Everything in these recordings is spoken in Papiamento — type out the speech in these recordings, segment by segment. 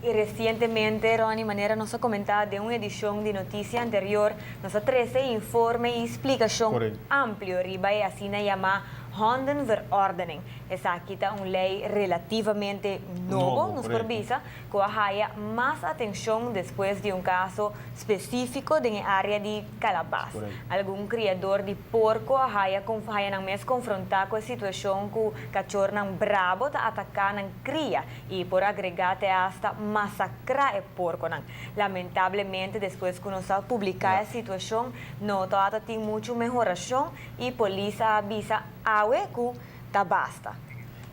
Y recientemente, Ronnie, manera nos a comenta den un edicion di noticia anterior, nos a trece informe y explicacion amplio riba e asina yama Hondenverordening. Esaki ta un ley relativamente nobo, Nobo, nos por bisa, cu a haya mas atencion despues di un caso specifico den e area di Calabas. Algun criador di porco a haya haya nan mes confronta cu e situacion cu cachornan brabo ta ataca nan cria y por agrega te hasta masacra e porconan. Lamentablemente, despues cu nos a publica e situacion, no ta tin mucho mehoracion y polis a bisa awe cu ta basta.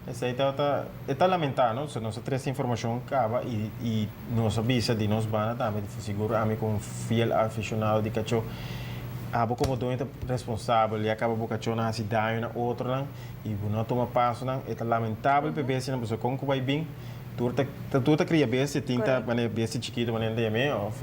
Esey ta lamenta, no? So, nos a trece informacion caba y nos a bisa di nos banda tambe, sigur ami como fiel aficionado di cacho, abo como doño ta responsabel y caba bo cacho nan haci daño na otronan y bo no toma pasonan, e ta lamentabel pa bestia nan, pasobra con cu bay bin, tur ta cria bestia, tin ta manera bestia chikito manera ta yam'e of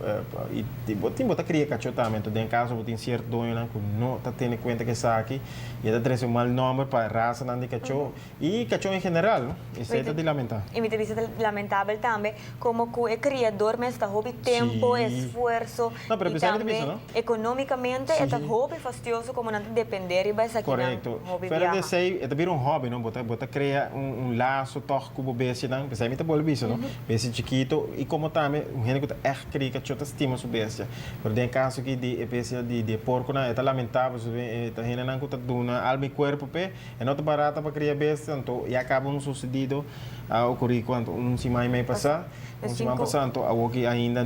y bo tin bo ta cria cacho tambe. Anto den caso bo tin cierto doñonan cu no ta tene cuenta cu esaki y e ta trece un mal nomber pa razanan di cacho y cacho en general, no? Esey ta di lamenta. Y mi ta bisa ta lamentabel tambe como cu e criador mes ta hopi tempo, esfuerzo No, pero y pensaba que te tambe bisa, no? economicamente e ta hopi fastioso como nan ta depende riba esakinan hopi Fuera di biaha. esey, e ta bira un hobby, no? Bo ta crea un lazo toch cu bo bestianan. Pesey mi ta bolbe bisa, no? Bestia chikito y como tambe un hende cu ta echt cria cacho ta stima su bestia. Pero den caso aki di e bestia di porconan, e ta lamentabel, so e ta hendenan cu ta duna alma y cuerpo p'e, e no ta barata pa cria bestia, anto ya caba un sucedido a ocurri cuanto un siman y mei pasa, un siman pasa, anto awoki ainda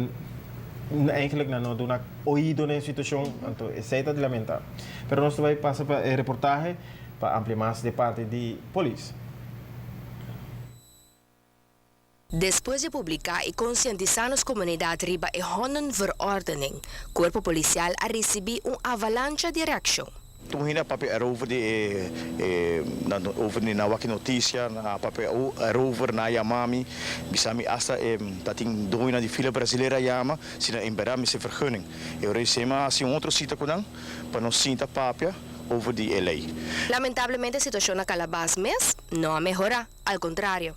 eigenlijk nan no duna oido na e situacion, anto esey ta di lamenta. Pero nos ta bay pasa pa e reportahe pa amplia mas di parti di polis. Despues di publica y concientisa nos comunidad riba e Hondenverordening, Cuerpo Policial a ricibi un avalancha di reaccion. Tur hende a papia erover di over di nan wak noticia, a papia erover, nan a yama mi, bisa mi hasta ta tin doñonan di Fila Brasilera a yama, si nan en berdad mester vergunning. E ora esey mi a haci un otro cita cu nan pa nos sinta papia over di e ley. Lamentablemente e situacion na Calabas mes no a mehora, al contrario.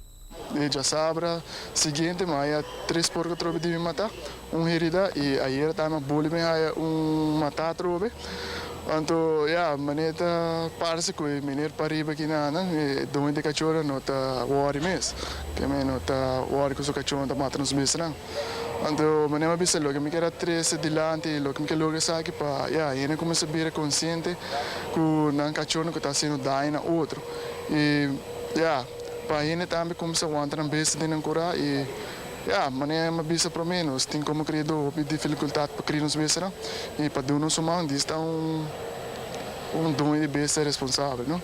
E diasabra siguiente mi a haya tres porco atrobe di mi mata, un herida y ayer tambe a bolbe mi haya un mata atrobe. Anto ya, manera ta parse cu e meneer pariba aki nan, e doño di cachorro no ta worry mes, ke men no ta worry cu su cachorro ta mata nos bestianan. Anto manera mi a bisa loke mi kier a trece dilanti y loke mi kier logra esaki pa ya hende cuminsa bira consciente cu nan cachorro cu ta haciendo daño na otro y ya. Pa hende tambe cuminsa wanta nan bestia den nan cura y ya, manera mi a bisa prome, nos tin como criador hopi dificultad pa cria nos bestianan y pa duna nos un man di esta un doño di bestia responsabel, no.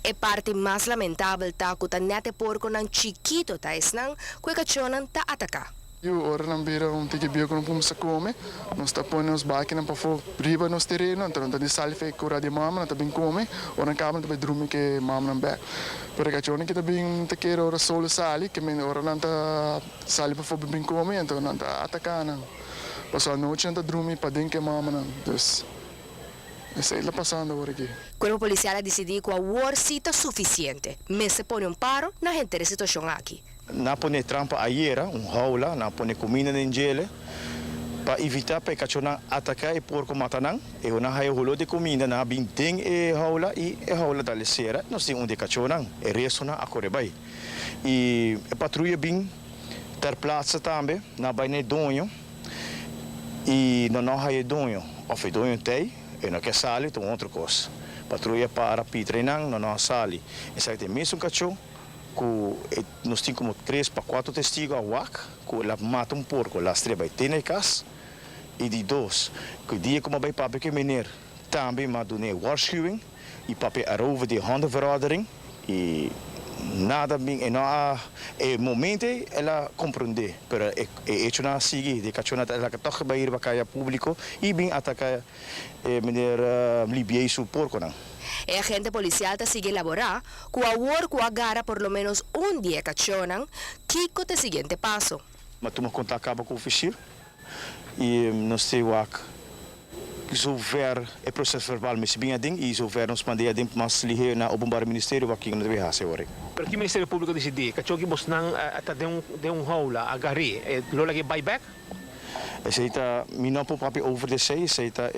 E parti mas lamentabel ta cu ta net e porconan chikito ta esnan cu e cachonan ta ataca. Y ora nan bira un tiki bieu cu nan cuminsa come, nos ta pone nos bakinan pafó riba nos tereno, anto nan ta di sali for e cura di mama, nan ta bin come, ora nan caba nan ta bay drumi cu e mamanan bek. Pero e cachonan ki ta bin ta kere ora solo sali, ke men ora nan ta sali pafó pa bin come, anto nan ta ataca nan. Pasobra anochi nan ta drumi paden cu e mamanan, dus esey ta pasando awor aki. Cuerpo Policial a dicidi cu awor si ta suficiente. Mester pone un paro na henter e situacion aki. Nan a pone trampa ayera, un haula, nan a pone cuminda den djele pa evita pa e cachonan ataca e porco mata nan. E nan haya holo di cuminda, nan a bin den e haula y e haula dale cera. Nos tin un di e cachonan, e restonan a core bay. Y e patruya bin ter plaatse tambe, nan a bay na e doño y nan no haya e doño. Of e doño t'ey, e no kier sali, ta un otro cos. Patruya para pitra nan, nan no a sali. Esaki ta e mesun cacho cu nos tin como tres pa cuatro testigo a wak cu el a mata un porco lastre bay te na e cas. Y di dos, cu e dia cu mi a bay papia cu e meneer tambe mi a duna e waarschuwing y papia erover di hondenverordening y nada bin e no a e momento ey el a comprende pero e hechonan a sigui di e cachonan ta laga toch bay riba caya publico y bin ataca e meneer Libiey su porconan. E agente policial ta sigui elabora cu awor cu a gara por lo menos un di e cachonan, kico ta e siguiente paso? Mi a tuma contacto caba cu officier y nos te wak. Zover e proces verbal mester bin aden y zover nos manda aden mas lihe na Openbaar Ministerio pa kico no debe haci awor. Pero ki Ministerio Publico dicidi? Cacho ki bosnan ta den un haula a gar'é, lo lag'é bay bek? Esey ta, mi no por papia over di esey, esey ta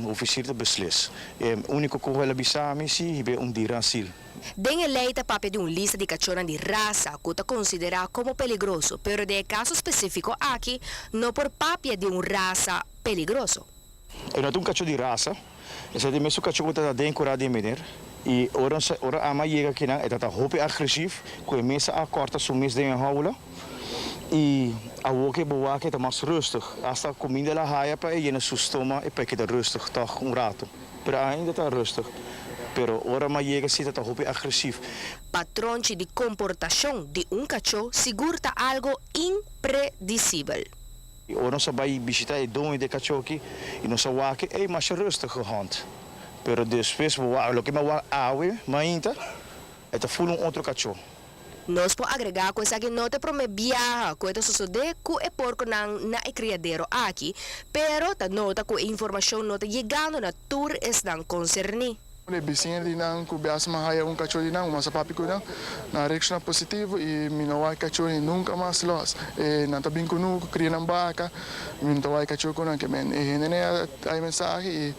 officier ta beslis. E unico cu el a bisa mi si hib'é un dierenasiel. Den e ley ta papia di un lista di cachonan di rasa cu ta considera como peligroso, pero den e caso specifico aki no por papia di un rasa peligroso. E no ta un cacho di rasa, esey ta e mesun cacho cu ta den cura di meneer y ora ora ama yega akinan e ta ta hopi agresief cu e mes a corta su mes den e haula y awor cu e bo wak e ta mas rustig, hasta cuminda el a haya pa e yena su stoma e pa e keda rustig tog un rato. Pero ainda ta rustig. Pero ora m'a yega si ta ta hopi agresief. Patronchi di komportashon di un kachó sigur ta algo impredisibel. I ora nos a bai bishita e doño di e kachó aki i nos a wak e, ey masha rustig e hond. Pero despues bo wak, loke mi a wak awe mainta, e ta ful un otro kachó. Nos por agregá ku esaki no ta e promé biaha ku e ta sosodé ku e porkonan na e kriadero aki, pero ta nota ku e informashon no ta yegando na tur esnan konserní. E bisiña di nan ku bias mi a haya un kachó di nan, un masa papi ku nan, nan a reakshoná positivo i mi no wak kachó ni nunka mas lòs. E nan ta bin ku nu, ku kria nan baka, mi no ta wak kachó ku nan. Ke men e hende nei a haya mensahe i.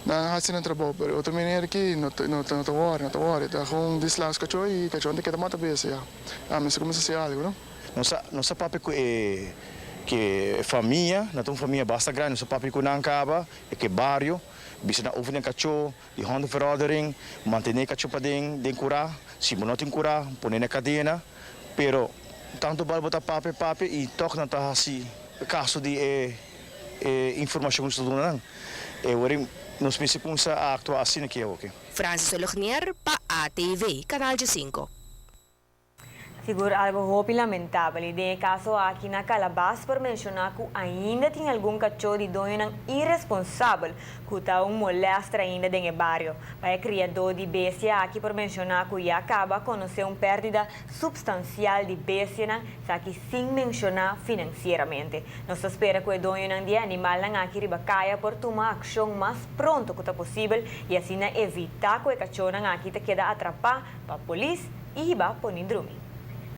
Nan a hasi nan trabou, pero otro meneer aki no ta no ta wòri, no ta wòri. Ta gewoon dislans kachó i kachó ta keda mata bes ya. A mester kuminsá hasi algu, no? Nos a nos a papia ku e ku e famia, nan ta un famia basta grandi, nos a papia ku nan kaba, e ku e bario, bisa nan over den kachó, di hondenverordening, mantené kachó paden den kurá, si bo no tin kurá, pone na kadena, pero tantu bal bo ta papia papia i tòg nan ta hasi kaso di e e informashon ku nos ta duna nan. E ora nos mester kumsa a aktua asina ki awoke. Francis Olognier pa ATV, Canal 5. Sigur algo hopi lamentabel y den e caso aki na Calabas por menciona cu ainda tin algun cacho di doñonan irresponsabel cu ta un molester ainda den e bario. Pa e criador di bestia aki por menciona cu ya caba a conoce un perdida substancial di bestianan, esaki sin menciona financieramente. Nos ta spera cu e doñonan di e animalnan aki riba caya por tuma accion mas pronto cu ta posibel y asina evita cu e cachonan aki ta keda atrapa pa polis y hiba poni drumi.